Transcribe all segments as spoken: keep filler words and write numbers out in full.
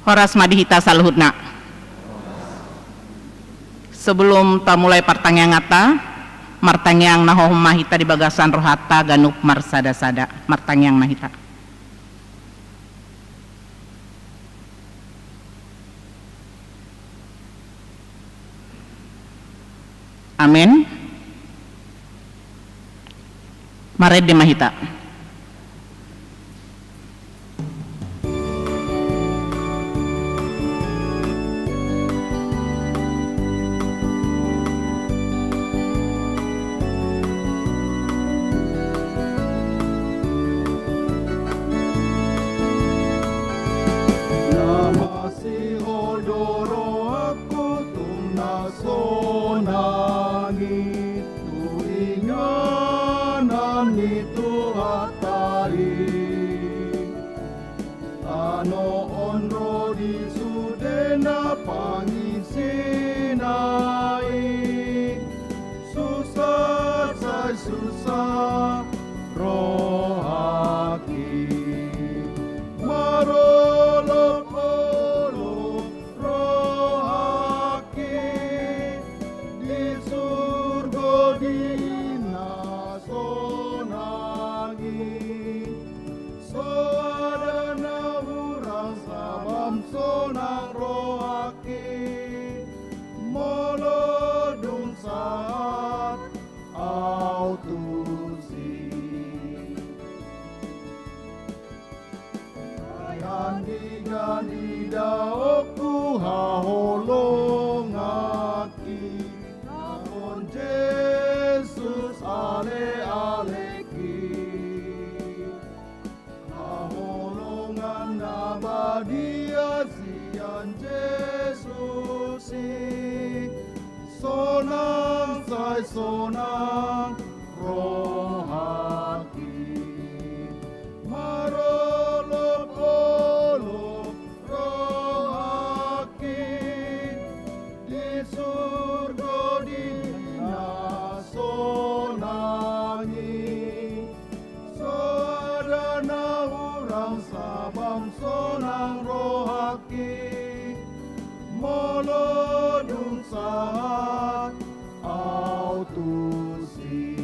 Horas ma di hita saluhutna. Sebelum tamulai partangianganta, martangiang na hohom ma hita di bagasan rohanta ganup marsada-sada. Martangiang ma hita. Amen. Marende ma hita. Sihol do rohangku tung na sonang i tu inganan ni Tuhanta i. Tano on ro di sude na pangisina i. Susa sai susa rohangki, marolop-olop rohangki, di surgo di na sonang i. Soada na hurang sabam sonang rohangki, molo dung sahat au tusi. Ai andigan idaonku haholonganki, nangkon Jesus ale-aleki. Haholongan na badia sian Jesus i, sonang sai sonang rohangki, marolop-olop rohangki, di surgo di na sonang i. Soada na hurang sabam sonang rohangki, molo dung sahat au tusi.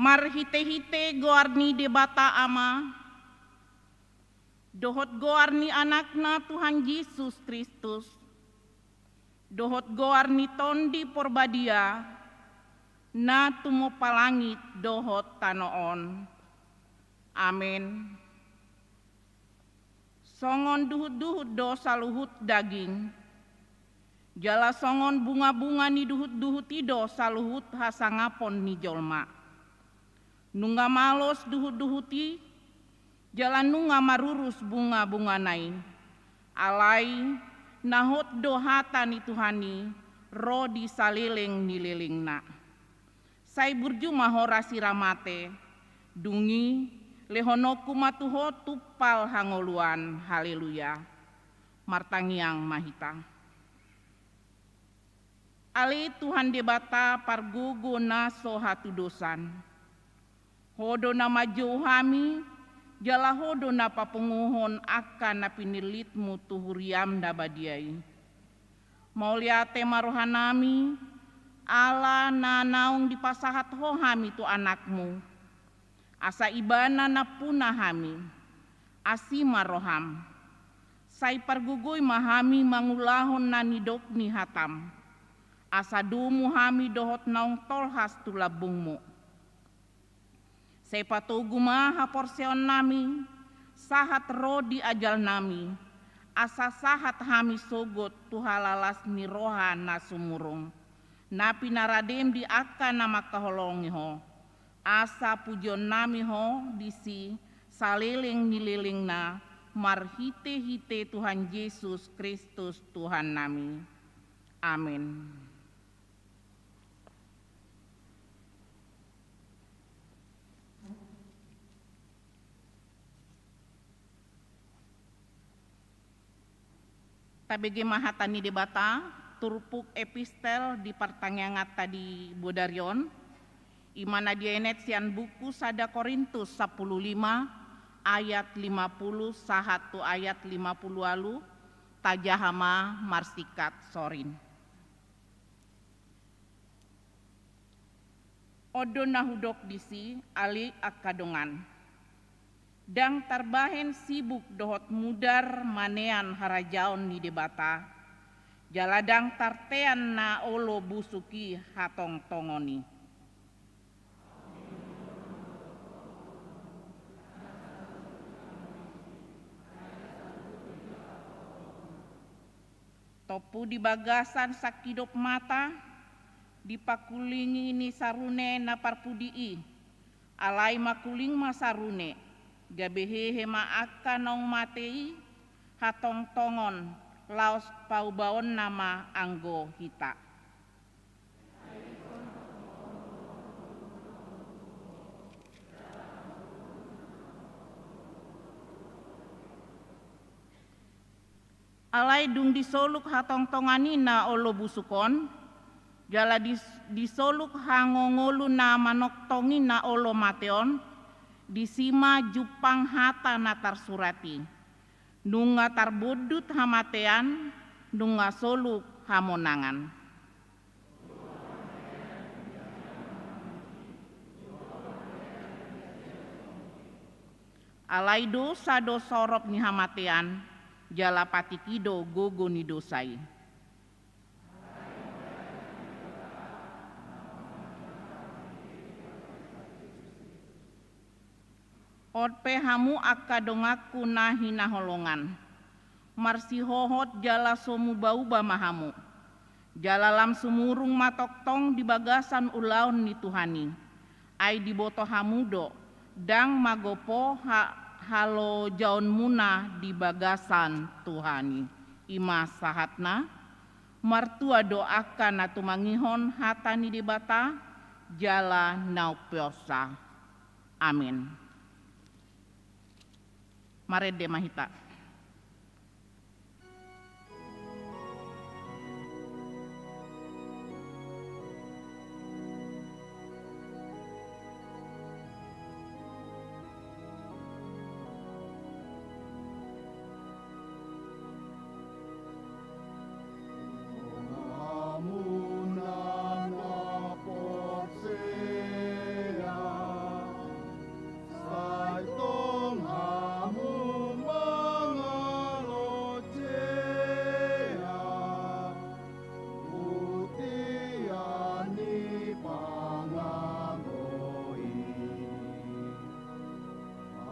Marhite-hite goar ni Debata Ama, dohot goar ni Anakna Tuhan Jesus Kristus, dohot goar ni Tondi Porbadia, na tumompa langit dohot tano on. Amen. Songon duhut-duhut do saluhut daging, jala songon bunga-bunga ni duhut-duhut i do saluhut hasangapon ni jolma. Nunga malos duhut-duhut i, jala nunga marurus bunga-bungana i. Alai na hot do hata ni Tuhan i ro di saleleng ni lelengna. Sai burju ma ho rasirang mate, dung i lehononku ma tu ho tumpal hangoluan. Haleluya. Martangiang ma hita. Ale Tuhan Debata pargogo na so hatudosan, Ho do na manjou hami, jala Ho do na papunguhon angka na pinillitmu tu huriam na badia i. Mauliate ma rohanami, ala na naung dipasahat Ho hami tu Anakmu, asa Ibana nampuna hami. Asi ma roham. Sai pargogoi ma hami mangulahon na nidok ni hatam, asa domu hami dohot naung tolhas tu lambungmu. Sai patogu ma haporseaonnami, sahat ro di ajalnami, asa sahat hami sogot tu halalas ni roha na sumurung, na pinaradem di angka na mangkaholongi Ho. Asa pujionnami Ho disi saleleng ni lelengna, marhitehite Tuhan Jesus Kristus Tuhannami. Amen. Tabege ma hata ni Debata, turpuk epistel di partangianganta di bodari on, i ma na dienet sian buku sada Korintus sampulu lima, ayat lima puluh sahat tu ayat lima puluh ualu, tajaha ma marsingkat sorin. On do na hudok disi, ale angka dongan. Ndang tarbahen sibuk dohot mudar manean harajaon ni Debata, jala ndang tartean na olo busuk i hatongtongon i. Tompu di bagasan sangkidop mata, dipangkulingi ni sarune na parpudi i, alai mangkuling ma sarune, gabe hehe ma angka naung mate i hatongtongon, laos paubaonna ma anggo hita. Alai dung disoluk hatongtongan i na olo busuk on, jala dis-, disoluk hangongolu na manongtong i na olo mate on, disi ma jumpang hata na tarsurat i: Nunga tarbondut hamatean, nunga soluk hamonangan. Alai dosa do sorop ni hamatean, jala patik i do gogo ni dosa i. On pe hamu angka donganku na hinaholongan, marsihohot jala so mubauba ma hamu, jala lam sumurung ma tongtong di bagasan ulaon ni Tuhan i. Ai diboto hamu do, ndang magopo ha-, halojaonmuna di bagasan Tuhan i. I ma sahatna. Martua do angka na tumangihon hata ni Debata jala na umpeopsa. Amen. Marende ma hita.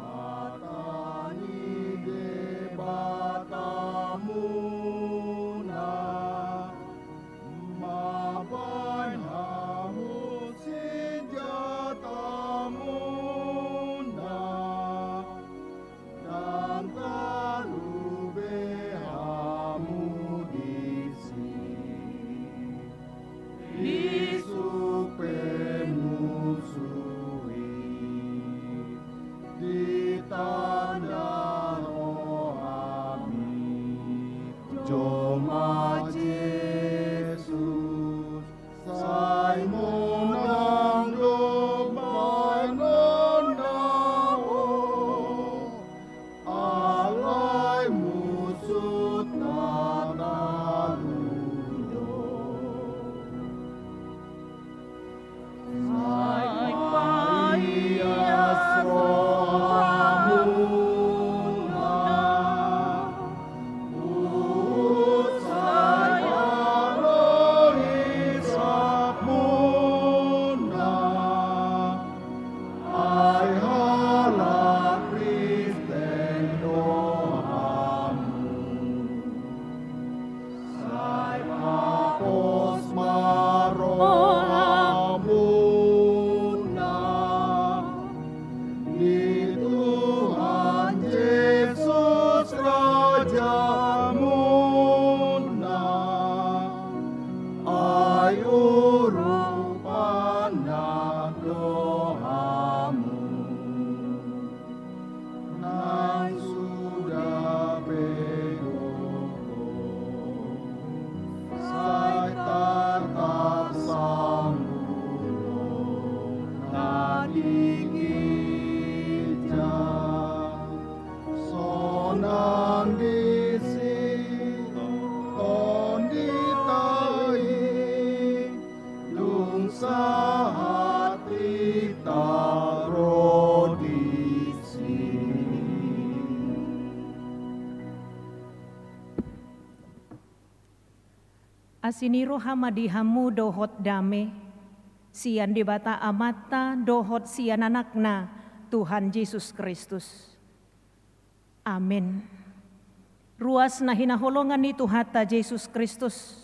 Hata ni Debata muna, mambahen hamu sinjata muna, ndang talu be hamu disi. Isuk pe musu i ditanda rohami, joma Jesus, sai monang do bahenonna on. Alai musu tatalu do. Sai paias rohamuna, huhut sai ro hisapmu. Asi ni roha ma di hamu dohot dame, sian Debata Amanta dohot sian Anakna, Tuhan Jesus Kristus. Amen. Ruas na hinaholongan ni Tuhanta Jesus Kristus,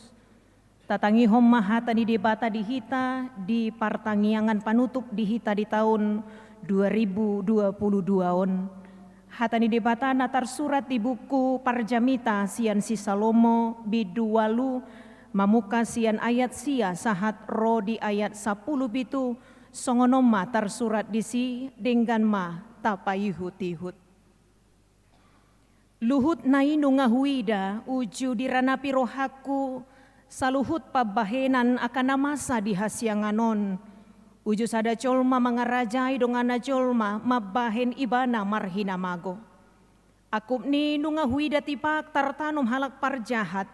tatangihon ma hata ni Debata di hita di partangiangan panutup di hita di taon dua ribu dua puluh dua on. Hata ni Debata na tarsurat di buku Parjamita sian si Salomo, bindu ualu, mamungka sian ayat sia sahat ro di ayat sampulu pitu, songon on ma tarsurat disi, denggan ma tapaihut-ihut. Luhut nai nunga huida uju diranapi rohangku saluhut pambahenan angka na masa di hasiangan on. Uju sada jolma mangarajai donganna jolma mambahen ibana marhinamago. Angkup ni nunga huida tipak tartanom halak parjahat.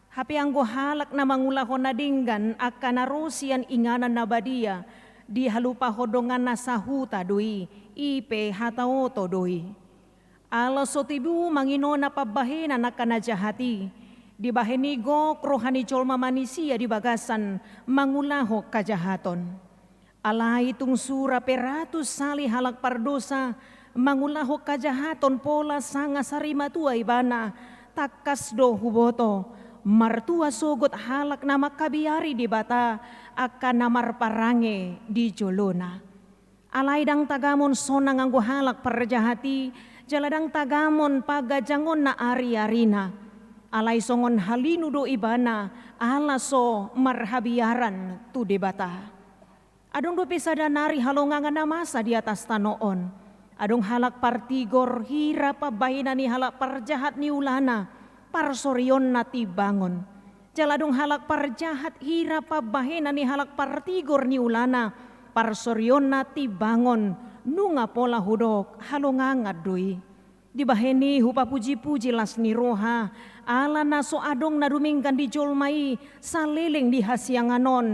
Hape anggo halak na mangulahon na denggan angka na ro sian inganan na badia, dihalupahon donganna sahuta do i, i pe hataoto do i. Ala so tibu manginona pambahenan angka na jahat i, dibahen i gok roha ni jolma manisia di bagasan mangulahon kajahaton. Alai tung sura pe ratus sali halak pardosa mangulahon kajahaton pola sanga sari matua ibana, tangkas do huboto, martua sogot halak na mangkabiari Debata angka na marparange di jolona. Alai ndang tagamon sonang anggo halak parjahat i, jala ndang tagamon paganjangonna ari-arina. Alai songon halinu do ibana, ala so marhabiaran tu Debata. Adong dope sada nari halongangan na masa di atas tano on. Adong halak partigor, hira pambahenan ni halak parjahat niulana, parsorionna timbangon. Jala adong halak parjahat, hira pambahenan ni halak partigor niulana, parsorionna timbangon, nunga pola hudok halongangan do i. Dibahen i hupapuji-puji las ni roha, ala na so adong na dumenggan di jolma i saleleng di hasiangan on.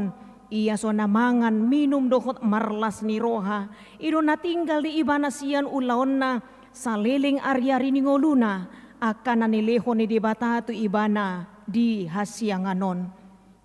Ia so na mangan minum dohot marlas ni roha, i do na tinggal di ibana sian ulaonna saleleng ari-ari ni ngoluna, angka na nilehon ni Debata tu ibana di hasiangan on.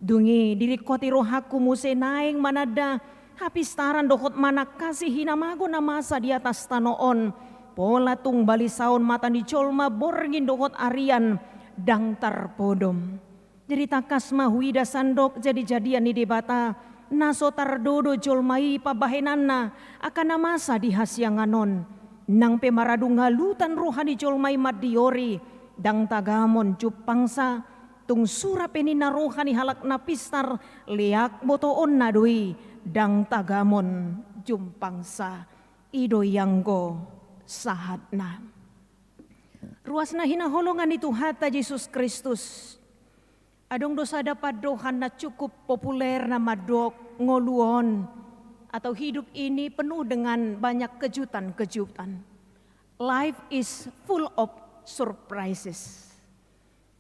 Dung i diringkoti rohangku muse naeng mananda hapistaran dohot manangkasi hinamago na masa di atas tano on, pola tung balisaon mata ni jolma borngin dohot arian ndang tarpodom. Jadi tangkas ma huida sandok jadi-jadian ni Debata, na so tardodo jolma i pambahenanna angka na masa di hasiangan on. Nang pe maradung halutan roha ni jolma i mandiori, ndang tagamon jumpangsa, tung sura pe ninna roha ni halak na pistar, leak botoonna do i, ndang tagamon jumpangsa. I do i anggo sahatna. Ruas na hinaholongan ni Tuhanta Jesus Kristus. Adong do sada pandohan na cukup populer na mandok ngolu on atau hidup ini penuh dengan banyak kejutan-kejutan. Life is full of surprises.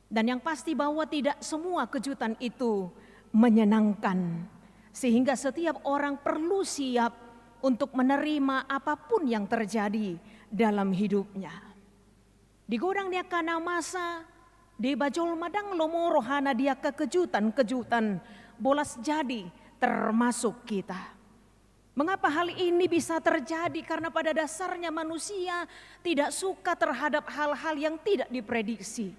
Dan yang pasti bahwa tidak semua kejutan itu menyenangkan. Sehingga setiap orang perlu siap untuk menerima apapun yang terjadi dalam hidupnya. Di godang ni angka na masa, deba jolma ndang lomo rohana di angka kejutan-kejutan, bolas jadi termasuk kita. Mengapa hal ini bisa terjadi? Karena pada dasarnya manusia tidak suka terhadap hal-hal yang tidak diprediksi,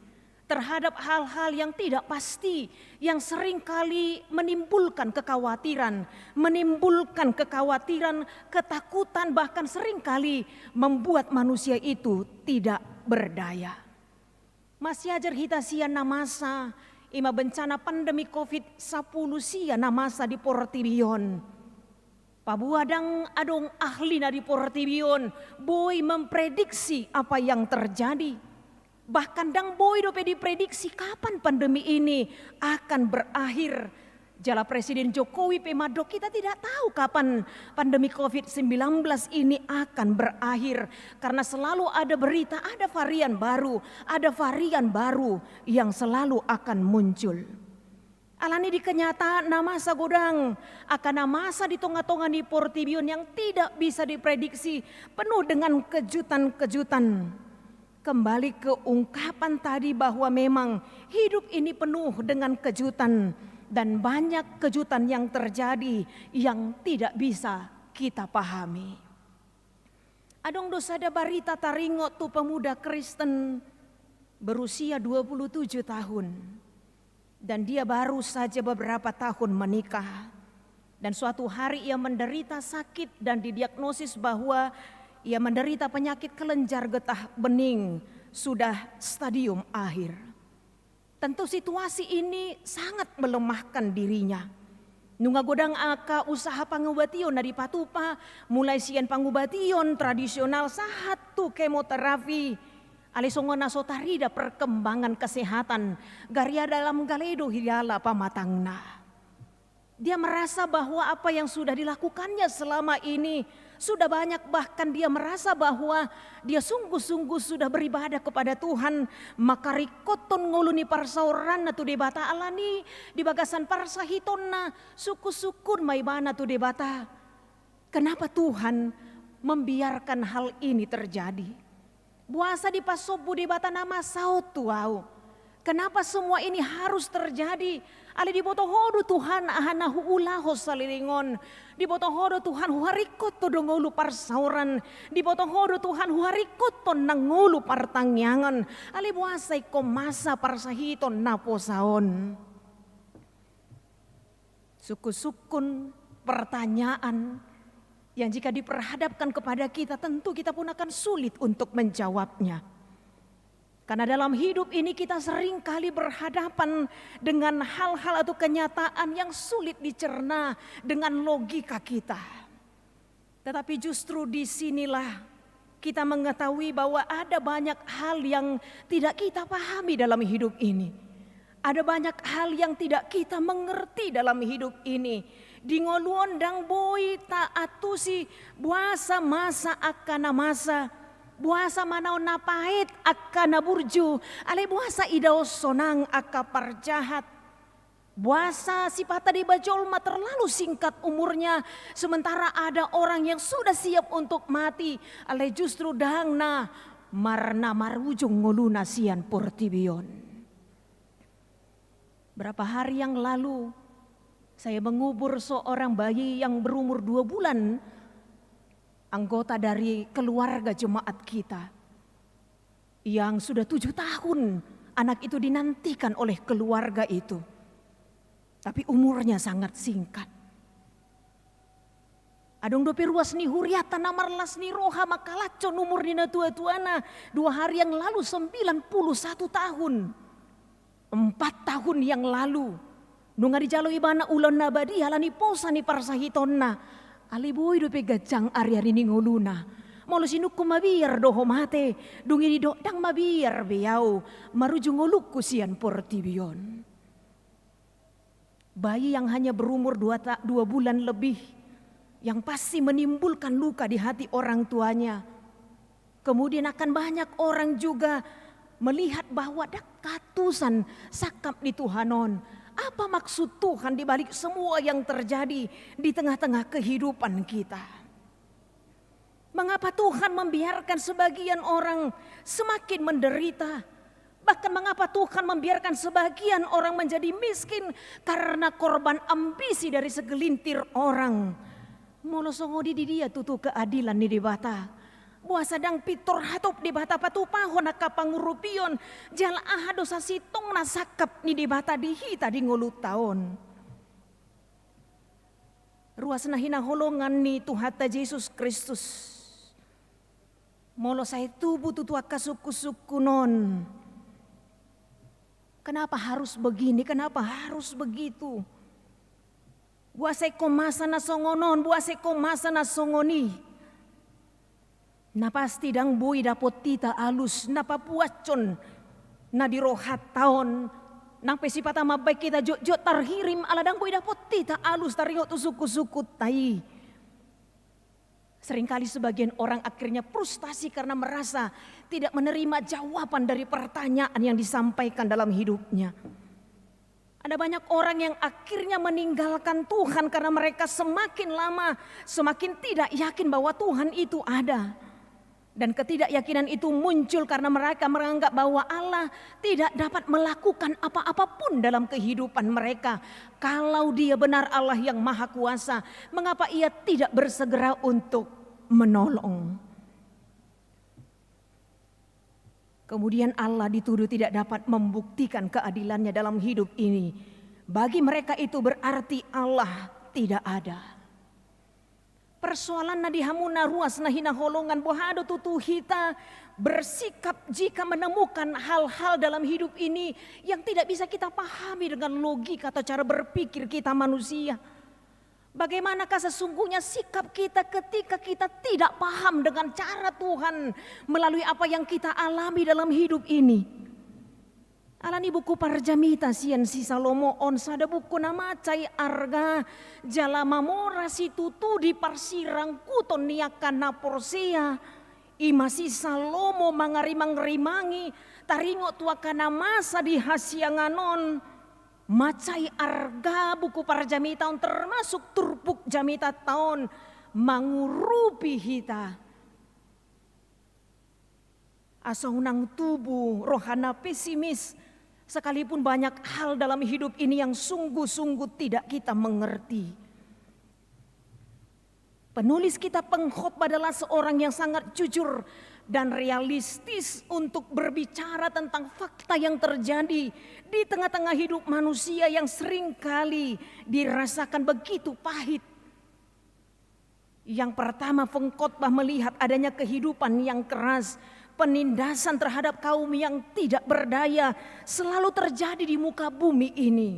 terhadap hal-hal yang tidak pasti, yang seringkali menimbulkan kekhawatiran, menimbulkan kekhawatiran, ketakutan, bahkan seringkali membuat manusia itu tidak berdaya. Masiajar hita sian na masa, i ma bencana pandemi covid sampulu sia na masa di portibi on. Paboa ndang adong ahli na di portibi on boi memprediksi apa yang terjadi. Bahkan ndang boi dope diprediksi kapan pandemi ini akan berakhir. Jala Presiden Jokowi pe mandok, kita tidak tahu kapan pandemi covid sembilan belas ini akan berakhir. Karena selalu ada berita, ada varian baru, ada varian baru yang selalu akan muncul. Alani di kenyataan na masa godang, angka na masa di tonga-tonga ni portibi on yang tidak bisa diprediksi, penuh dengan kejutan-kejutan. Kembali ke ungkapan tadi bahwa memang hidup ini penuh dengan kejutan. Dan banyak kejutan yang terjadi yang tidak bisa kita pahami. Adong do sada barita taringot tu pemuda Kristen berusia dua puluh tujuh tahun. Dan dia baru saja beberapa tahun menikah. Dan suatu hari ia menderita sakit dan didiagnosis bahwa ia menderita penyakit kelenjar getah bening sudah stadium akhir. Tentu situasi ini sangat melemahkan dirinya. Nunga godang angka usaha pangubation na dipatupa, mulai sian pangubation tradisional sahat tu kemoterapi. Alai songon na so tarida perkembangan kesehatan, garia dalam gale do hiala pamatangna. Dia merasa bahwa apa yang sudah dilakukannya selama ini sudah banyak, bahkan dia merasa bahwa dia sungguh-sungguh sudah beribadah kepada Tuhan, mangkaringkothon ngolu ni parsaoranna tu Debata, alani di bagasan parsahitonna sungkun-sungkun ma ibana tu Debata. Kenapa Tuhan membiarkan hal ini terjadi? Boasa dipasombu Debata na masa on tu ahu? Kenapa semua ini harus terjadi? Alai diboto Ho do Tuhan aha na huulahon saleleng on. Diboto Ho do Tuhan huharingkothon do ngolu parsaoran. Diboto Ho do Tuhan huharingkothon nang ngolu partangiangan. Alai boasa ingkon masa parsahiton na posa on? Sungkun-sungkun, pertanyaan yang jika diperhadapkan kepada kita, tentu kita pun akan sulit untuk menjawabnya. Karena dalam hidup ini kita sering kali berhadapan dengan hal-hal atau kenyataan yang sulit dicerna dengan logika kita. Tetapi justru di sinilah kita mengetahui bahwa ada banyak hal yang tidak kita pahami dalam hidup ini. Ada banyak hal yang tidak kita mengerti dalam hidup ini. Di ngolu on ndang boi taantusi boasa masa angka na masa, boasa manaon na paet angka na burju, alai boasa idaon sonang angka parjahat. Boasa sipata deba jolma terlalu singkat umurnya, sementara ada orang yang sudah siap untuk mati, alai justru ndang na mar-, na marujung ngoluna sian portibi on. Berapa hari yang lalu, saya mengubur seorang bayi yang berumur dua bulan, anggota dari keluarga jemaat kita. Yang sudah tujuh tahun anak itu dinantikan oleh keluarga itu. Tapi umurnya sangat singkat. Adong dope ruas ni huriata na marlas ni roha mangkalashon umur ni natuatuana, dua hari yang lalu sembilan puluh satu tahun. Empat tahun yang lalu, nunga dijalo ibana ulaon na badia ala ni posa ni parsahitonna. Alai boi dope ganjang ariari ni ngoluna. Molo sinungkun mabiar do ho mate, dung i didok ndang mabiar be ahu, marujung ngolungku sian portibi on. Bayi yang hanya berumur dua ta-, dua bulan lebih, yang pasti menimbulkan luka di hati orang tuanya. Kemudian akan banyak orang juga melihat bahwa ndang kaantusan sangkap ni Tuhan on. Apa maksud Tuhan di balik semua yang terjadi di tengah-tengah kehidupan kita? Mengapa Tuhan membiarkan sebagian orang semakin menderita? Bahkan mengapa Tuhan membiarkan sebagian orang menjadi miskin karena korban ambisi dari segelintir orang? Molo songon i, di dia tutu keadilan ni Debata? Boasa ndang pintor hatop Debata patupahon angka pangurupion jala aha do sasintongna sangkap ni Debata di hita di ngolunta on? Ruas na hinaholongan ni Tuhanta Jesus Kristus. Molo sai tubu tutu angka sungkun-sungkun on, kenapa harus begini, kenapa harus begitu? Boasa ingkon masa na songon on, boasa ingkon masa na songon i? Na pasti ndang boi dapot hita alus na papuashon na di rohanta on. Nang pe sipata mambaen hita jotjot tarhirim, ala ndang boi dapot hita alus taringot tu sungkun-sungkunta i. Seringkali sebagian orang akhirnya frustasi karena merasa tidak menerima jawaban dari pertanyaan yang disampaikan dalam hidupnya. Ada banyak orang yang akhirnya meninggalkan Tuhan karena mereka semakin lama semakin tidak yakin bahwa Tuhan itu ada. Dan ketidakyakinan itu muncul karena mereka menganggap bahwa Allah tidak dapat melakukan apa-apa pun dalam kehidupan mereka. Kalau Dia benar Allah yang Maha Kuasa, mengapa Ia tidak bersegera untuk menolong? Kemudian Allah dituduh tidak dapat membuktikan keadilan-Nya dalam hidup ini. Bagi mereka itu berarti Allah tidak ada. Persoalan na di hamu na ruas na hinaholongan, boha do tutu hita bersikap jika menemukan hal-hal dalam hidup ini yang tidak bisa kita pahami dengan logika atau cara berpikir kita manusia? Bagaimanakah sesungguhnya sikap kita ketika kita tidak paham dengan cara Tuhan melalui apa yang kita alami dalam hidup ini? Alani buku Parjamita sian si Salomo on sada buku na mansai arga, jala mamora situtu di parsirangkuton ni angka na porsea. I ma si Salomo mangarimangrimangi, taringot tu angka na masa di hasiangan on. Mansai arga buku Parjamita on, termasuk turpuk jamitanta on, mangurupi hita. Asa unang tubu roha na pesimis, sekalipun banyak hal dalam hidup ini yang sungguh-sungguh tidak kita mengerti. Penulis kitab Pengkhotbah adalah seorang yang sangat jujur dan realistis untuk berbicara tentang fakta yang terjadi di tengah-tengah hidup manusia yang seringkali dirasakan begitu pahit. Yang pertama, pengkhotbah melihat adanya kehidupan yang keras, penindasan terhadap kaum yang tidak berdaya selalu terjadi di muka bumi ini.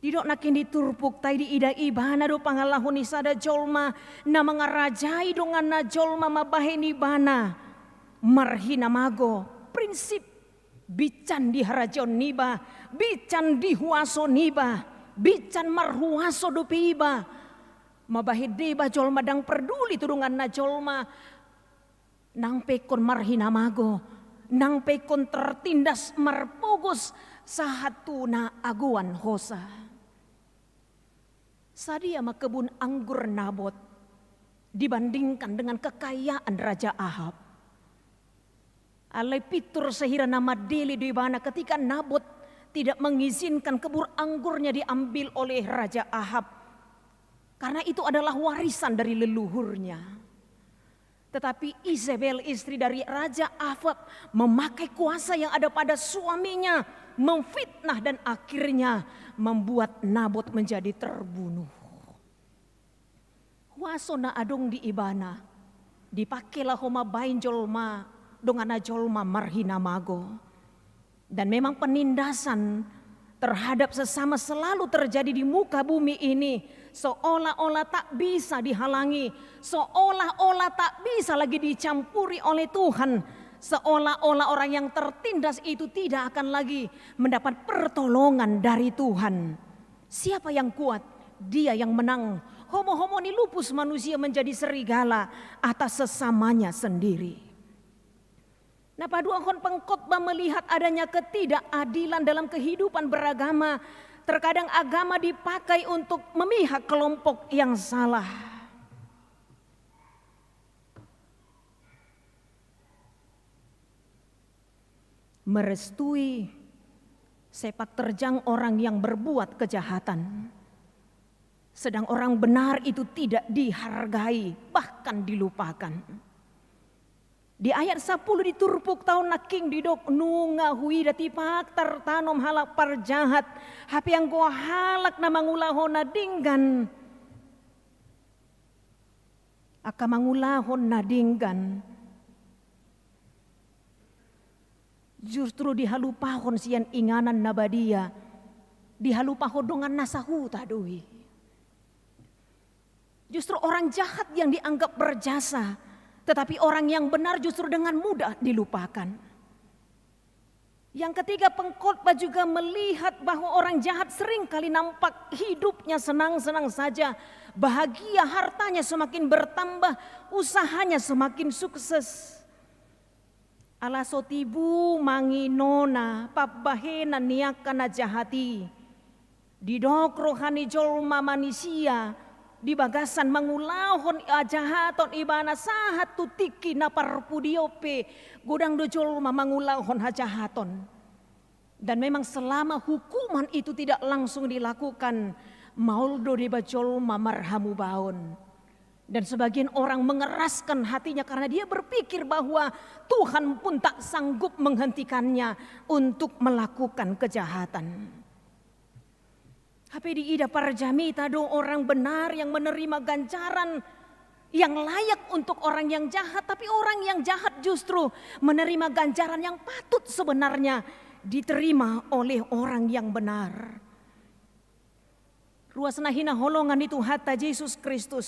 Didok nangkin di turpukta i, diida ibana do pangalaho ni sada jolma na mangarajai donganna jolma mambahen ibana marhinamago, prinsip bincan di harajaon niba, bincan di huaso niba, bincan marhuaso dope iba. Mambahen deba jolma ndang parduli tu donganna jolma, nang pe ingkon marhinamago, nang pe ingkon tertindas marpogos sahat tu na agoan hosa. Sadia ma kebun anggur Nabot dibandingkan dengan kekayaan Raja Ahab? Alai pintor sahira na mandele do ibana ketika Nabot tidak mengizinkan kebun anggurnya diambil oleh Raja Ahab, karena itu adalah warisan dari leluhurnya. Tetapi Izebel, istri dari Raja Ahab, memakai kuasa yang ada pada suaminya, memfitnah, dan akhirnya membuat Nabot menjadi terbunuh. Huaso na adong di ibana dipake laho mambahen jolma, donganna jolma marhinamago. Dan memang penindasan terhadap sesama selalu terjadi di muka bumi ini, seolah-olah tak bisa dihalangi, seolah-olah tak bisa lagi dicampuri oleh Tuhan, seolah-olah orang yang tertindas itu tidak akan lagi mendapat pertolongan dari Tuhan. Siapa yang kuat? Dia yang menang. Homo-homo nilupus manusia menjadi serigala atas sesamanya sendiri. Na paduahon, pengkhotbah melihat adanya ketidakadilan dalam kehidupan beragama. Terkadang agama dipakai untuk memihak kelompok yang salah. Merestui sepak terjang orang yang berbuat kejahatan, sedang orang benar itu tidak dihargai, bahkan dilupakan. Di ayat sapuluh di turpukta on nangkin didok, nunga huida tipak tartanom halak parjahat, hape anggo halak na mangulahon na denggan, angka mangulahon na denggan justru dihalupahon sian inganan na badia, dihalupahon dongan na sahuta do i. Justru orang jahat yang dianggap berjasa, tetapi orang yang benar justru dengan mudah dilupakan. Yang ketiga, pengkhotbah juga melihat bahwa orang jahat seringkali nampak hidupnya senang-senang saja, bahagia, hartanya semakin bertambah, usahanya semakin sukses. Ala so tibu manginona pambahenan ni angka na jahat i, didok roha ni jolma manisia, di bagasan mangulahon hajahaton ibana sahat tu tingki na parpudi on pe godang do jolma mangulahon hajahaton. Dan memang selama hukuman itu tidak langsung dilakukan, maol do deba jolma marhamubaon. Dan sebagian orang mengeraskan hatinya karena dia berpikir bahwa Tuhan pun tak sanggup menghentikannya untuk melakukan kejahatan. Hape diida parjamita do orang benar yang menerima ganjaran yang layak untuk orang yang jahat, tapi orang yang jahat justru menerima ganjaran yang patut sebenarnya diterima oleh orang yang benar. Ruas na hinaholongan ni Tuhanta Jesus Kristus,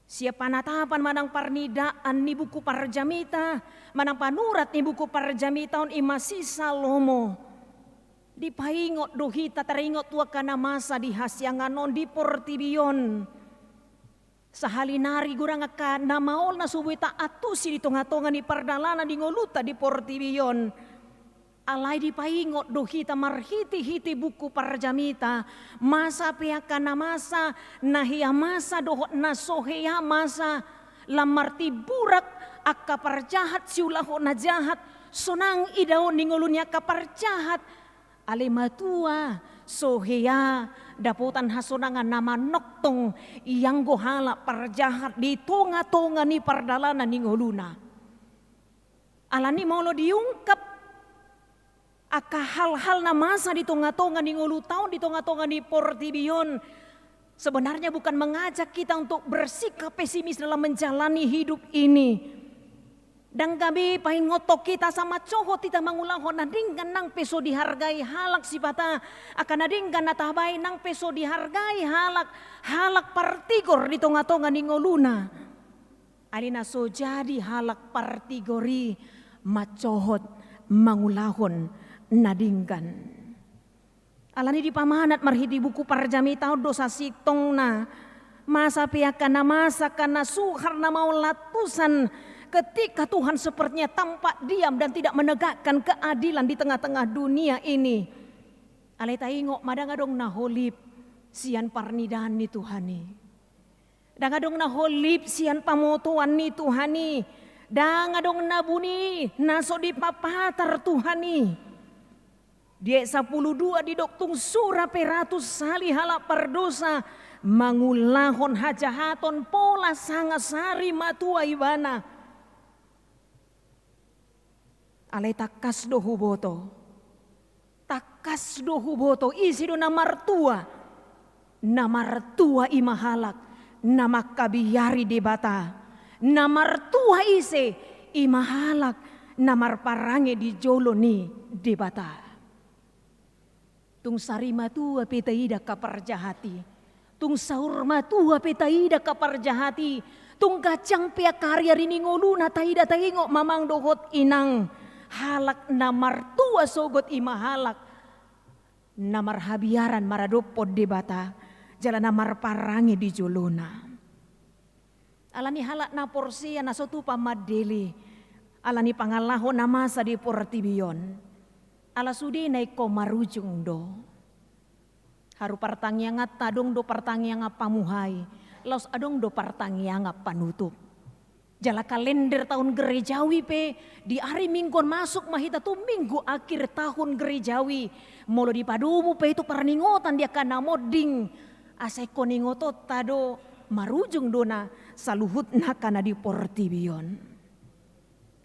sian panatapan manang parnidaan ni buku parjamita, manang panurat ni buku parjamita on i ma si Salomo. Dipaingot do hita taringot tu angka na masa di hasiangan on di portibi on. Sahali nari godang angka na maol na so boi taantusi di tonga-tonga ni pardalanan di ngolunta di portibi on. Alai dipaingot do hita marhite-hite buku parjamita, masa pe angka na masa, na hea masa dohot na so hea masa, lam martimburak angka parjahat siulahon na jahat, sonang idaon ni ngolu ni angka parjahat. Alai matua, so hea dapotan hasonangan na manongtong ianggo halak parjahat di tonga-tonga ni pardalanan ni ngoluna. Alani molo diungkap angka hal-hal na masa di tonga-tonga ni ngoluta on, di tonga-tonga ni portibi on, sebenarnya bukan mengajak kita untuk bersikap pesimis dalam menjalani hidup ini. Ndang gabe paingothon hita asa mancohot hita mangulahon na denggan nang pe so dihargai halak sipata, angka na denggan na tabaen nang pe so dihargai halak, halak partigor di tonga-tonga ni ngoluna. Alai na so jadi halak partigor i mancohot mangulahon na denggan. Alani dipamanat marhite buku parjamita on do sasintongna, masa pe angka na masa, angka na suhar na maol lantusan, ketika Tuhan sepertinya tampak diam dan tidak menegakkan keadilan di tengah-tengah dunia ini. Alai taingot ma, ndang adong na holip sian parnidaan ni Tuhan i. Ndang adong na holip sian pamotoan ni Tuhan i. Ndang adong na buni na so dipapatar Tuhan i. Di ayat sampulu dua didok, tung sura pe ratus sali halak pardosa mangulahon hajahaton pola sanga sari matua ibana. Alai tangkas do huboto. Tangkas do huboto, ise do na martua. Na martua i ma halak na mangkabiari Debata. Na martua ise? I ma halak na marparange di jolo ni Debata. Tung sari matua pe taida angka parjahat i. Tung saur matua pe taida angka parjahat i. Tung ganjang pe angka ari-ari ni ngoluna taida, taingot ma amang dohot inang. Halak na martua sogot i ma halak na marhabiaran maradophon Debata, jala na marparange di jolona. Alani halak na porsea na so tupa mandele, alani pangalaho na masa di portibi on. Ala sudena ingkon marujung do. Haru partangianganta adong do partangiangan pamuhai, laos adong do partangiangan panutup. Jala kalender taon gerejawi pe di ari Minggu on masuk ma hita tu minggu akhir tahun gerejawi. Molo dipadomu pe tu parningotan di angka na monding, asa ingkon ingotonta do marujung do na saluhutna angka na di portibi on.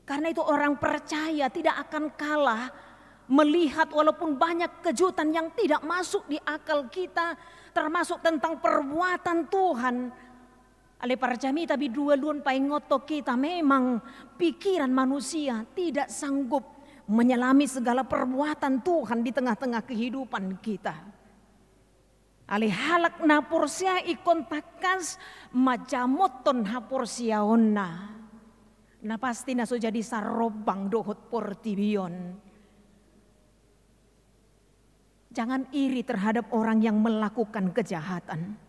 Karena itu orang percaya tidak akan kalah melihat walaupun banyak kejutan yang tidak masuk di akal kita, termasuk tentang perbuatan Tuhan. Alai parjamita, bindu ualu on paingothon hita, memang pikiran manusia tidak sanggup menyelami segala perbuatan Tuhan di tengah-tengah kehidupan kita. Alai halak na porsea ingkon tangkas manjamothon haporseaonna. Na pasti na so jadi sarombang dohot portibi on. Jangan iri terhadap orang yang melakukan kejahatan.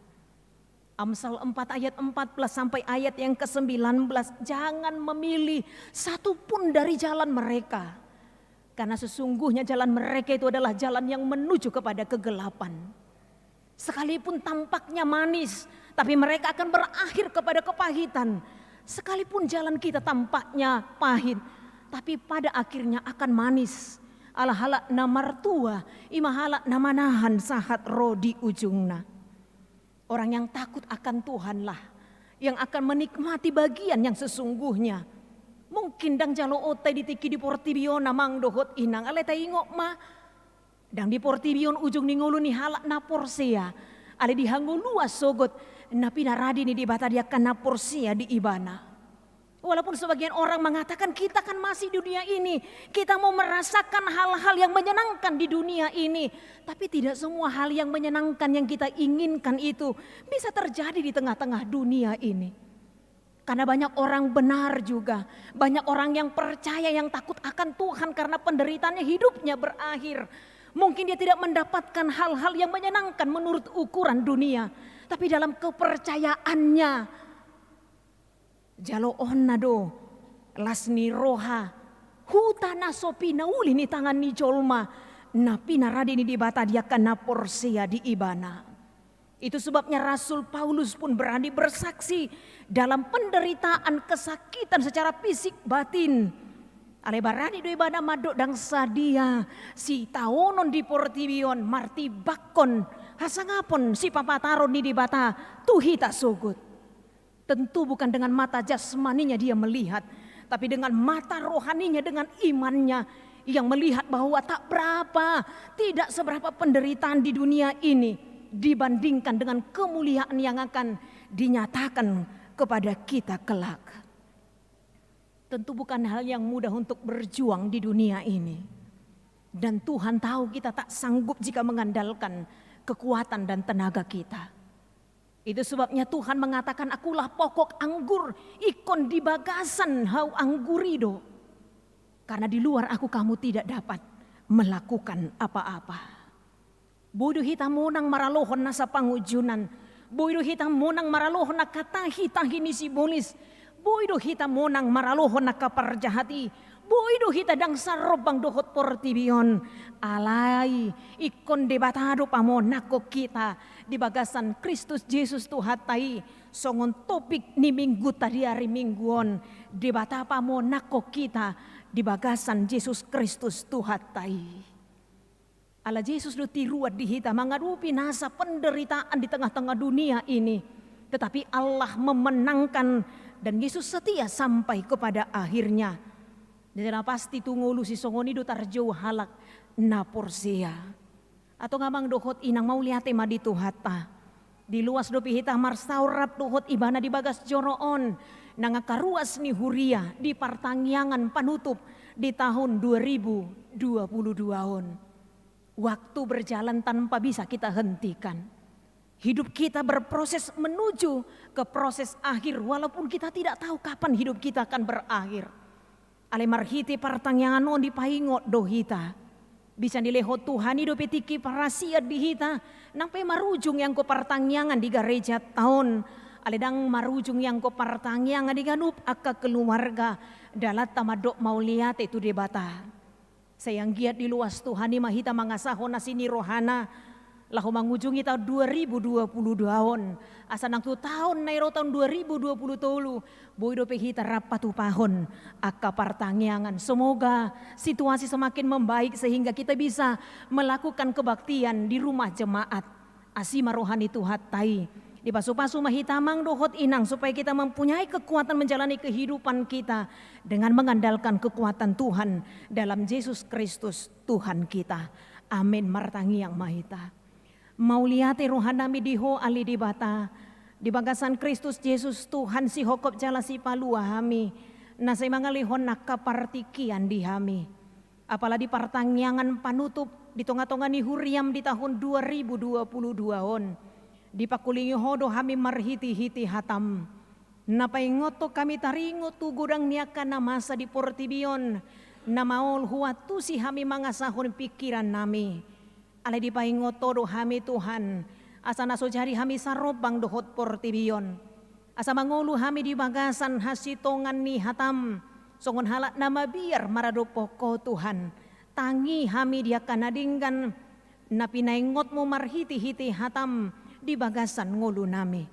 Amsal empat ayat empat belas sampai ayat yang kesembilan belas, jangan memilih satu pun dari jalan mereka. Karena sesungguhnya jalan mereka itu adalah jalan yang menuju kepada kegelapan. Sekalipun tampaknya manis, Tapi mereka akan berakhir kepada kepahitan. Sekalipun jalan kita tampaknya pahit, tapi pada akhirnya akan manis. Ala halak na martua, ima halak na manahan sahat ro di ujungna. Orang yang takut akan Tuhanlah yang akan menikmati bagian yang sesungguhnya. Mungkin ndang jaloonta i di tingki di portibi on, amang dohot inang, alai taingot ma, ndang di portibi on ujung ni ngolu ni halak na porsea. Alai di hangoluan sogot na pinarade ni Debata di angka na porsea di Ibana. Walaupun sebagian orang mengatakan, "Kita kan masih di dunia ini, kita mau merasakan hal-hal yang menyenangkan di dunia ini." Tapi tidak semua hal yang menyenangkan yang kita inginkan itu bisa terjadi di tengah-tengah dunia ini. Karena banyak orang benar juga, banyak orang yang percaya, yang takut akan Tuhan, karena penderitaannya, hidupnya berakhir. Mungkin dia tidak mendapatkan hal-hal yang menyenangkan menurut ukuran dunia, tapi dalam kepercayaannya, jaloonna do las ni roha, huta na so pinauli ni tangan ni jolma, na pinarade ni Debata di angka na porsea di Ibana. Itu sebabnya Rasul Paulus pun berani bersaksi dalam penderitaan, kesakitan secara fisik batin. Alai barani do ibana mandok, ndang sadia sitaonon di portibi on martimbangkon hasangapon sipapataron ni Debata tu hita sogot. Tentu bukan dengan mata jasmaninya dia melihat, tapi dengan mata rohaninya, dengan imannya, yang melihat bahwa tak berapa, tidak seberapa penderitaan di dunia ini dibandingkan dengan kemuliaan yang akan dinyatakan kepada kita kelak. Tentu bukan hal yang mudah untuk berjuang di dunia ini. Dan Tuhan tahu kita tak sanggup jika mengandalkan kekuatan dan tenaga kita. Itu sebabnya Tuhan mengatakan, "Akulah pokok anggur, ingkon di bagasan Ahu anggur i do. Karena di luar Aku kamu tidak dapat melakukan apa-apa." Boi do hita monang maralohon nasa pangunjunan. Boi do hita monang maralohon angka tahi-tahi ni sibolis. Boi do hita monang maralohon angka parjahat i. Boi do hita ndang sarombang dohot portibi on. Alai ingkon Debata do pamonangkon hita di bagasan Kristus Jesus Tuhanta i. Songon topik ni mingguta di ari Minggu on, Debata pamonangkon hita di bagasan Jesus Kristus Tuhanta i. Ala Jesus do tiruan di hita mangadopi nasa penderitaan di tengah-tengah dunia ini. Tetapi Allah memenangkan dan Yesus setia sampai kepada akhirnya. Jadi na pasti tu ngolu sisongon i do tarjou halak na porsea. Antong amang dohot inang, mauliate ma di Tuhanta. Diloas dope hita marsaor rap dohot Ibana di bagas joro on, nang angka ruas ni huria di partangiangan panutup di tahun dua ribu dua puluh dua on. Waktu berjalan tanpa bisa kita hentikan. Hidup kita berproses menuju ke proses akhir, walaupun kita tidak tahu kapan hidup kita akan berakhir. Alai marhite partangiangan on dipaingot do hita. Bisa dilehon Tuhan i dope tingki parasian di hita, nang pe marujung i anggo partangiangan di garejanta on. Alai ndang marujung i anggo partangiangan di ganup angka keluarga, dalanta mandok mauliate tu Debata. Sai anggiat diloas Tuhan i ma hita mangasahon asi ni rohana, laho mangujungi taon dua ribu dua puluh dua on. Asa nang tu taon na i ro, taon dua ribu dua puluh tolu, boi dope hita rap patupahon angka partangiangan. Semoga situasi semakin membaik sehingga kita bisa melakukan kebaktian di rumah jemaat. Asi ma roha ni Tuhanta i. Dipasupasu ma hita amang dohot inang supaya kita mempunyai kekuatan menjalani kehidupan kita dengan mengandalkan kekuatan Tuhan dalam Jesus Kristus Tuhan kita. Amin. Martangiang ma hita. Mauliate rohanami di Ho ale Debata, di bagasan Kristus Jesus Tuhan, sihohom jala sipalua hami, na sai mangalehon angka partingkian di hami. Apala di partangiangan panutup di tonga-tonga ni huriam di tahun dua ribu dua puluh dua on, dipangkulingi Ho do hami marhite-hite hatam. Na paingothon hami taringot tu godang ni angka na masa di portibi on, na maol huantusi hami mangasahon pingkirannami. Alai dipaingot Ho do hami Tuhan, asa na so jadi hami sarombang dohot portibi on. Asa mangolu hami di bagasan hasitongan ni hatam, songon halak na mabiar maradophon Ho Tuhan. Tangi hami di angka na denggan, na pinaingotmu marhite-hite hatam di bagasan ngolunami.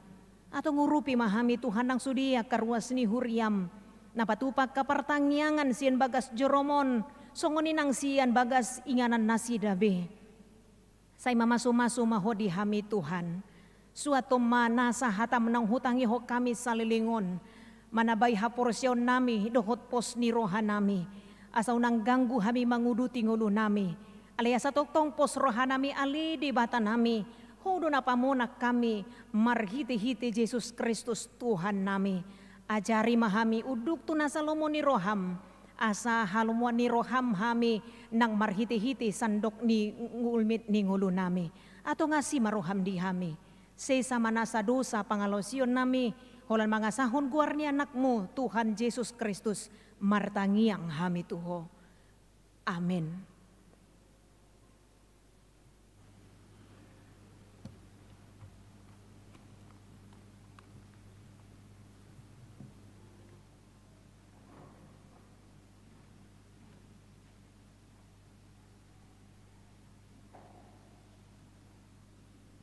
Antong urupi ma hami Tuhan nang sude angka ruas ni huriaM, na patupa angka partangiangan sian bagas joroM on, songon i nang sian bagas inganan nasida be. Sai mamasumasu ma Ho di hami Tuhan. Suanhon ma nasa hataM naung hutangihon hami saleleng on, manabai haporseaonnami dohot pos ni rohanami, asa unang ganggu hami manguduti ngolunami. Alai asa tongtong pos rohanami ale Debatanami, Ho do na pamonang hami marhitehite Jesus Kristus Tuhannami. Ajari ma hami unduk tu nasa lomo ni rohaM, asa halomoan ni rohaM hami nang marhitehite sandok ni ngulmit ni ngolunami. Antong asi ma rohaM di hami. Sesa ma nasa dosa pangalaosionnami, holan mangasahon goar ni AnakMu, Tuhan Jesus Kristus, martangiang hami tu Ho. Amen.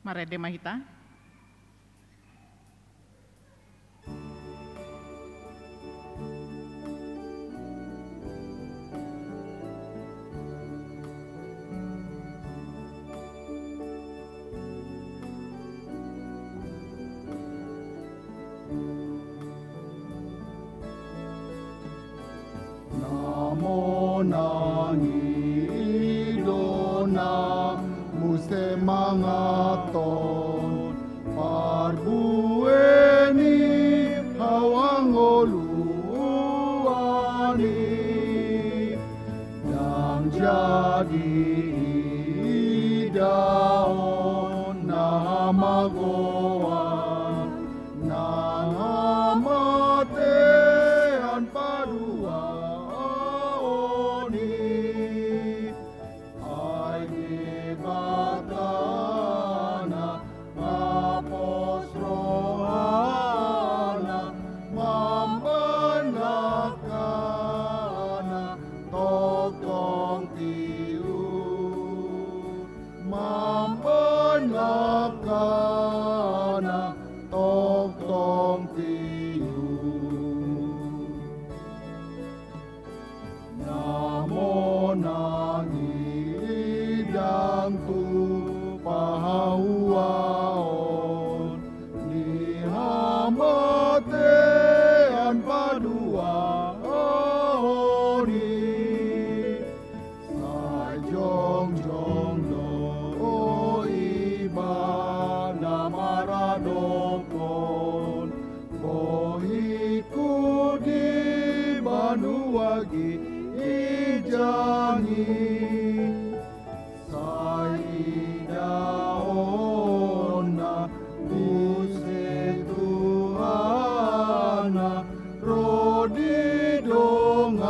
Marende ma hita. Na monang i do na muste manganhon parbue ni hangoluan i. Ndang jadi idaon na hamagoan nang hamatean paduahon i. Ai Debata na mapos rohana mambahen langkana tongtong tiur, mambahen langkana tongtong tiur. Na monang i ndang tupa hauaon ni hamatean paduahon i. Sai jongjong do ibana maradophon bohingku di banua ginjang i. Sai idaonna muse Tuhana ro di donganna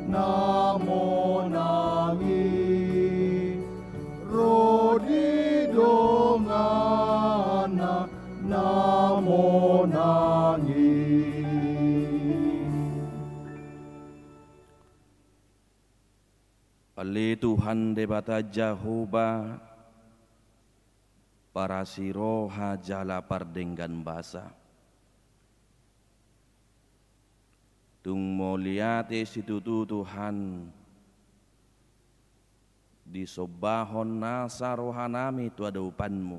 na monang i, ro di donganna na monang i. Ale Tuhan Debata Jahowa, parasi roha jala pardenggan basa. Tung mauliate situtu Tuhan, disombahon nasa rohanami tu adopanMu.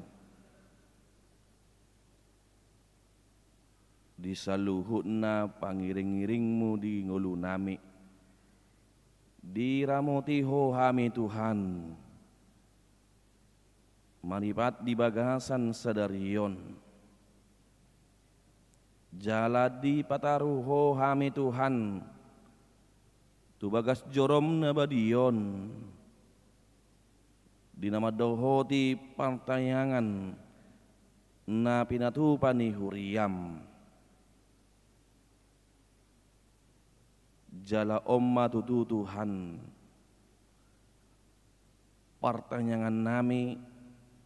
Di saluhutna pangiringiringMu di ngolunami. Diramoti Ho hami Tuhan, maripatpot di bagasan sadari on. Jala dipataru Ho hami Tuhan tu bagas joroM na badia on, di na mandohoti partangiangan na pinatupa ni huriaM. Jala on ma tutu Tuhan, partangiangannami,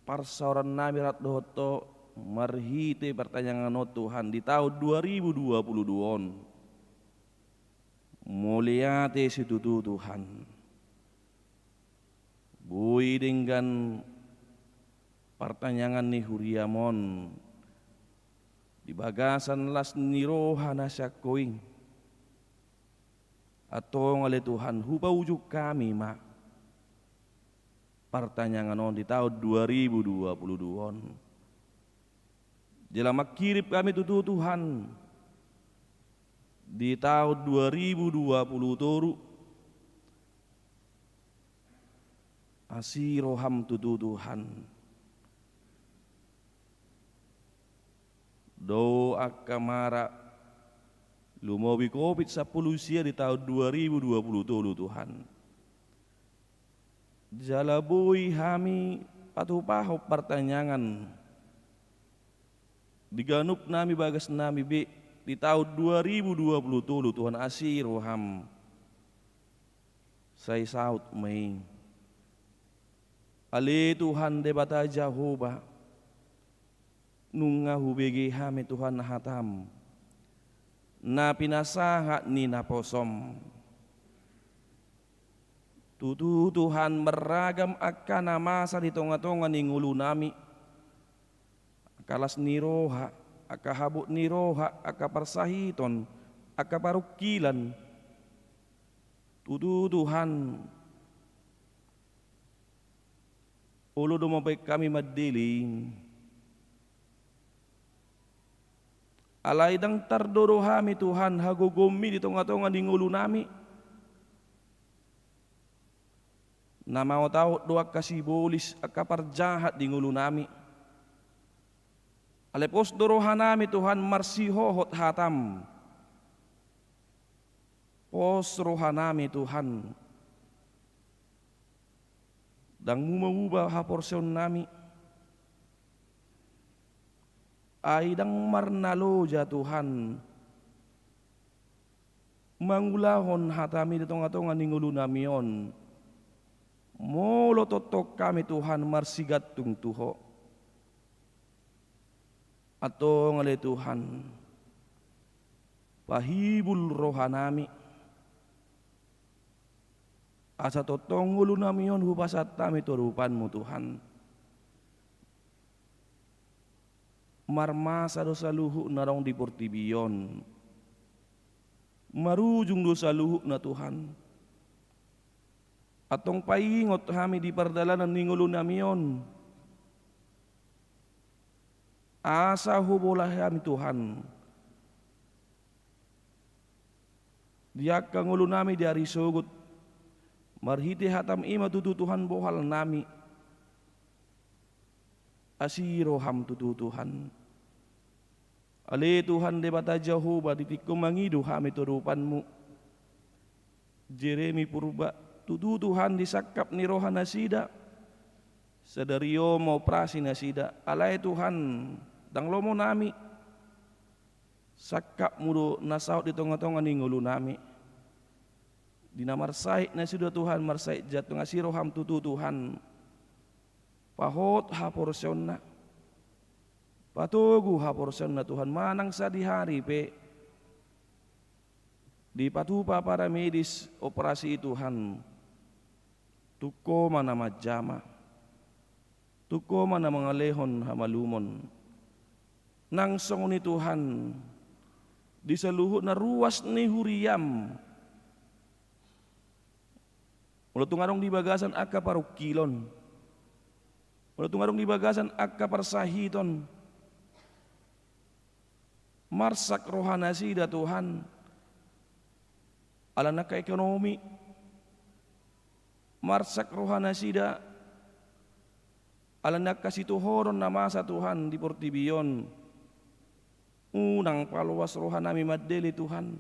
parsaorannami rap dohot Ho marhite partangiangan on Tuhan di taon dua ribu dua puluh dua on. Mauliate situtu Tuhan. Boi denggan partangiangan ni huriaM on di bagasan las ni roha na sian Ho i. Antong ale Tuhan, hupaujung hami ma partangiangan on di taon dua ribu dua puluh dua on. Jala manghirim hami tutu Tuhan di taon dua ribu dua puluh tolu. Asi roham tutu Tuhan. Dao angka mara lumobi Covid sampulu sia di taon dua ribu dua puluh tolu Tuhan. Jala boi hami patupahon partangiangan di ganup nami bagas nami be di taon dua ribu dua puluh tolu Tuhan, asi roham. Sai saut ma i. Ale Tuhan Debata Jahowa, nunga hubege hami Tuhan hatam na pinasahat ni naposom. Tutu Tuhan, marragam angka na masa di tonga-tonga ni ngolu nami. Angka las ni roha, angka habot ni roha, angka parsahiton, angka parungkilan. Tutu Tuhan, olo do mambahen hami mandele i. Alai ndang tardodo hami Tuhan hagogoonmi di tonga-tonga ni ngolu nami. Na maotaot do angka sibolis, angka parjahat di ngolu nami. Alai pos do roha nami Tuhan marsihohot hatam. Pos roha nami Tuhan. Ndang mumauba haporseaon nami. Ai ndang marnaloja Tuhan mangulahon hatami di tonga-tonga ni ngolu nami on. Molo tongtong hami Tuhan marsigantung tu Ho. Antong ale Tuhan, pahibul roha nami. Asa tongtong ngolu nami on hupasahat hami tu adopanmu Tuhan. Marmasa do saluhut na adong di portibi on. Marujung do saluhutna Tuhan. Antong paingot hami di pardalanan ni ngolu nami on. Asa hubola hami Tuhan. Di angka ngolu nami di ari sogot. Marhite hatam i ma tutu Tuhan bohal nami. Asi roham tutu Tuhan. Ale Tuhan Debata Jahowa, di tingki on mangido hami tu adopanmu. Jeremi Purba, tutu Tuhan di sangkap ni roha nasida. Sadari on maoperasi nasida. Alai Tuhan, ndang lomo nami. Sangkapmu do na saut di tonga-tonga ni ngolu nami. Di na marsahit nasida Tuhan, marsahit jantung, asi roham tutu Tuhan. Pahot haporseaonna. Patogu haporseaonna Tuhan, manang sadihari pe. Dipatupa para medis operasi i Tuhan. Tung Ho ma na manjama. Tung Ho ma na mangalehon hamalumon. Nang songon i Tuhan, di saluhutna ruas ni huriam. Molo tung adong di bagasan angka parungkilon. Molo tung adong di bagasan angka parsahiton. Marsak roha nasida Tuhan. Ala ni angka ekonomi. Marsak roha nasida. Ala ni angka situhoron na masa Tuhan di portibi on. Unang paloas roha nami mandele Tuhan.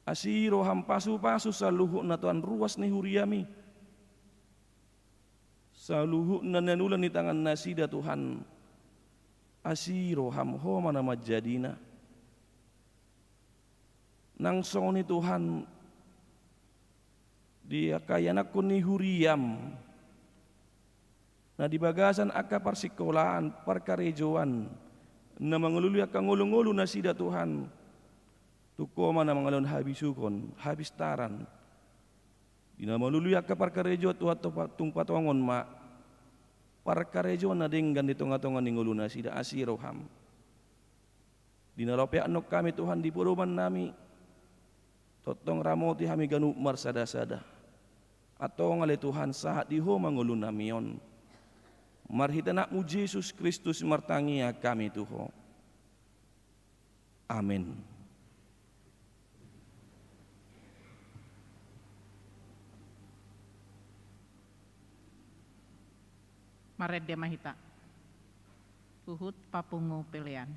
Asi roham pasu-pasu saluhutna Tuhan ruas ni huriam i. Saluhutna na niula ni tangan nasida Tuhan. Asi roham Ho ma na manjadina. Nang songon i Tuhan, di angka ianakhon ni huriam, na di bagasan angka parsingkolaan, parkarejoan, na mangalului angka ngolu-ngolu nasida Tuhan, tung Ho ma na mangalehon habisuhon, habistaran. Di na mangalului angka parkarejoan Tuhan, tung patongon ma parkarejoan na denggan di tonga-tonga ni ngolu nasida, asi roham. Di na laho peak annon hami Tuhan di podoman nami, tongtong ramoti hami ganup marsada-sada. Antong ale Tuhan, sahat di Ho ma ngolu nami on. Marhite Anakmu Jesus Kristus martangiang hami tu Ho. Amen. Marende ma hita. Huhut papungu pelean.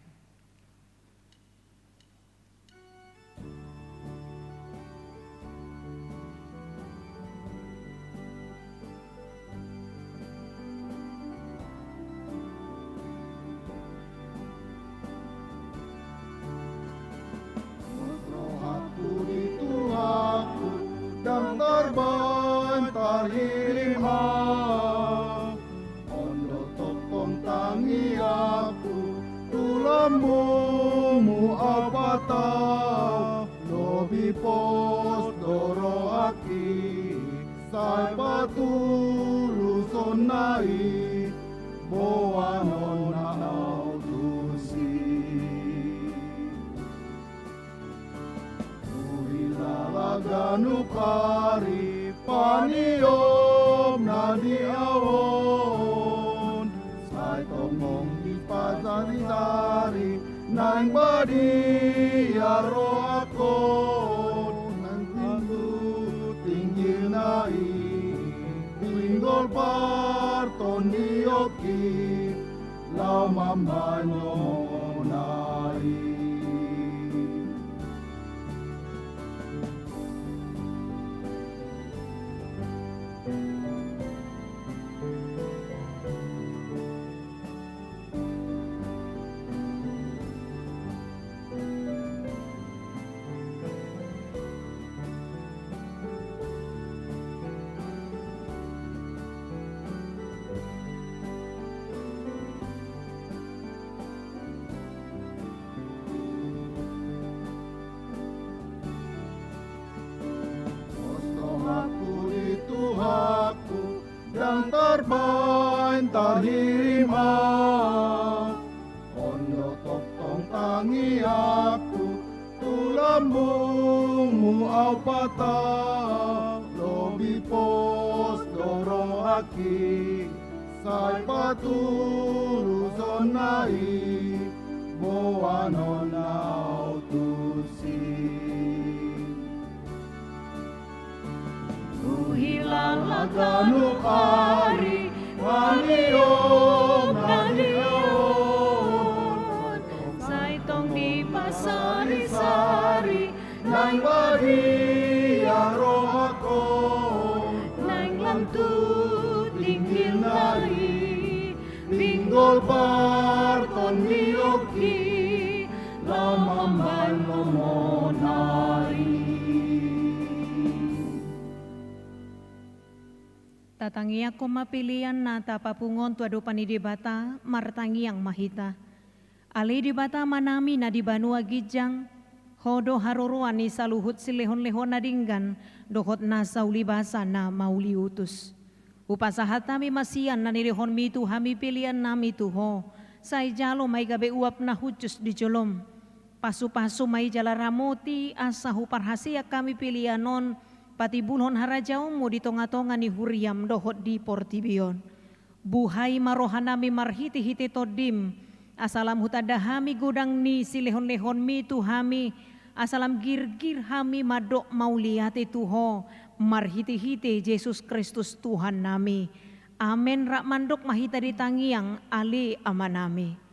Pos rohangku di Tuhanku, ndang tarbaen tarhirim Au. On do tongtong tangiangku tu lambungmu Au patau, lobi pos do rohangki, sai patulushonna i, boanonna Au tusi. Huhilala ganup ari paniopna di Au on, sai tongtong dipasari-sari naeng badia rohangkon, nang tingkirna i pinggol partondionki, laho mambahen lomo nai. Pos rohangku di Tuhanku, ndang tarbaen tarhirim Au. On do tongtong tangiangku tu lambungmu Au patau, lobi pos do rohangki, sai patulushonna i, boanonna Au tusi. Huhilala ganup ari paniopna di Au on, sai tong dipasari-sari naeng badia rohangkon, naeng lam tu tingkirna i pinggol partondionki, laho mambahen lomo nai. Tatangiangkon ma pelean na tapapungu on tu adopan ni Debata, martangiang ma hita. Ale Debata Ama nami na di banua ginjang, Ho do haroroan ni saluhut silehon-lehon na denggan dohot nasa ulibasa na mauliutus. Hupasahat hami ma sian na nilehonmi tu hami pelean nami tu Ho, sai jalo ma i gabe uap na hushus di jolom. Pasu-pasu ma i jala ramoti asa huparhaseang hami pelean on patimbulhon harajaonmu di tonga-tonga ni huriam dohot di portibi on. Buhai ma rohanami marhite-hite Tondim, asa lam hutanda hami godang ni silehon-lehonmi tu hami, asa lam girgir hami mandok mauliate tu Ho, marhite-hite Jesus Kristus Tuhannami. Amen. Rap mandok ma hita di tangiang, ale Amanami.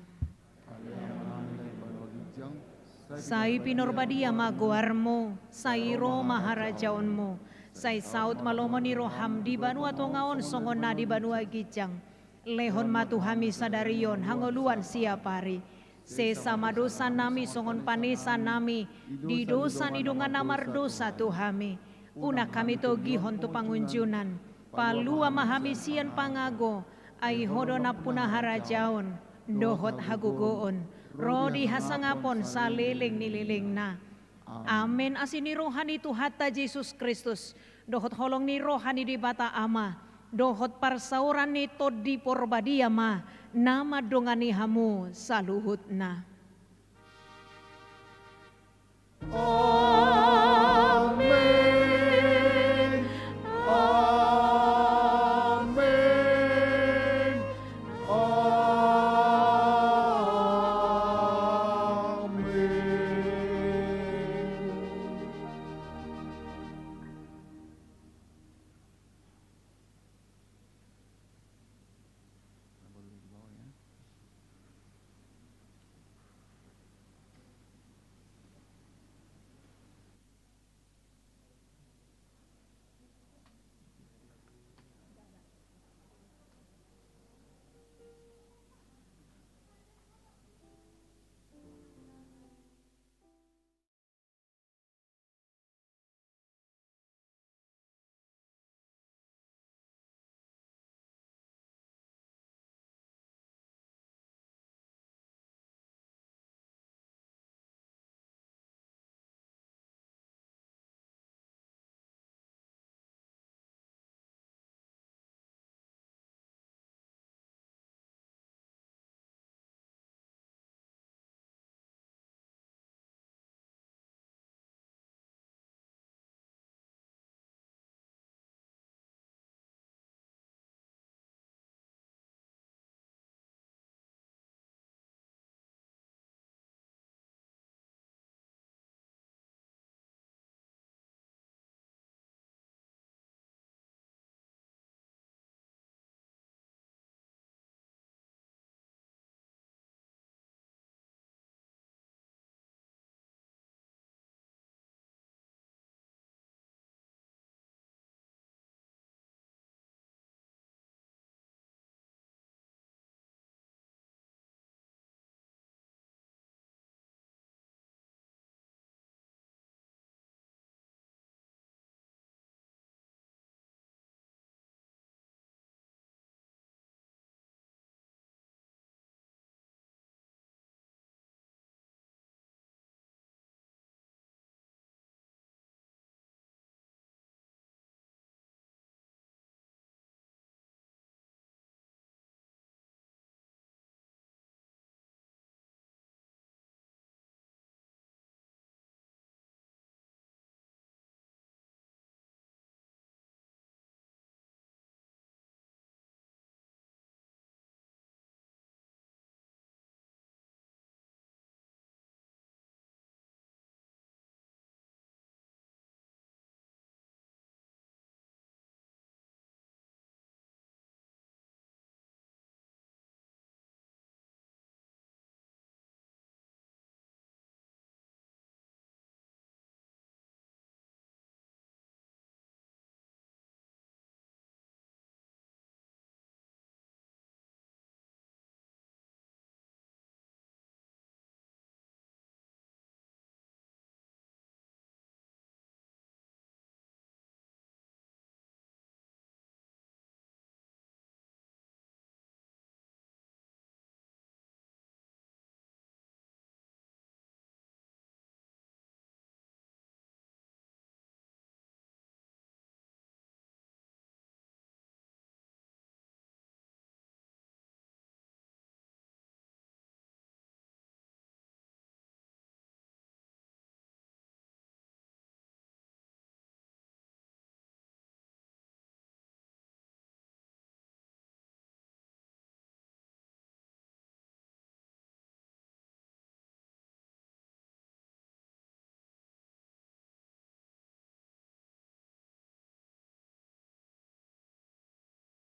Sai pinarbadia ma goarmu, sai ro ma harajaonmu, sai saut ma lomo ni roham di banua tonga on songon na di banua ginjang. Lehon ma tu hami sadari on hangoluan siapari. Sesa ma dosanami songon panesanami di dosa ni dongan na mardosa tu hami. Unang hami togihon tu pangunjunan. Palua ma hami sian pangago, ai Ho do nampuna harajaon, dohot hagogoon, ro di hasangapon saleleng ni lelengna. Amen. Asi ni roha ni Tuhanta Jesus Kristus, dohot holong ni roha ni Debata Ama, dohot parsaoran ni Tondi Porbadia ma na mandongani hamu saluhutna.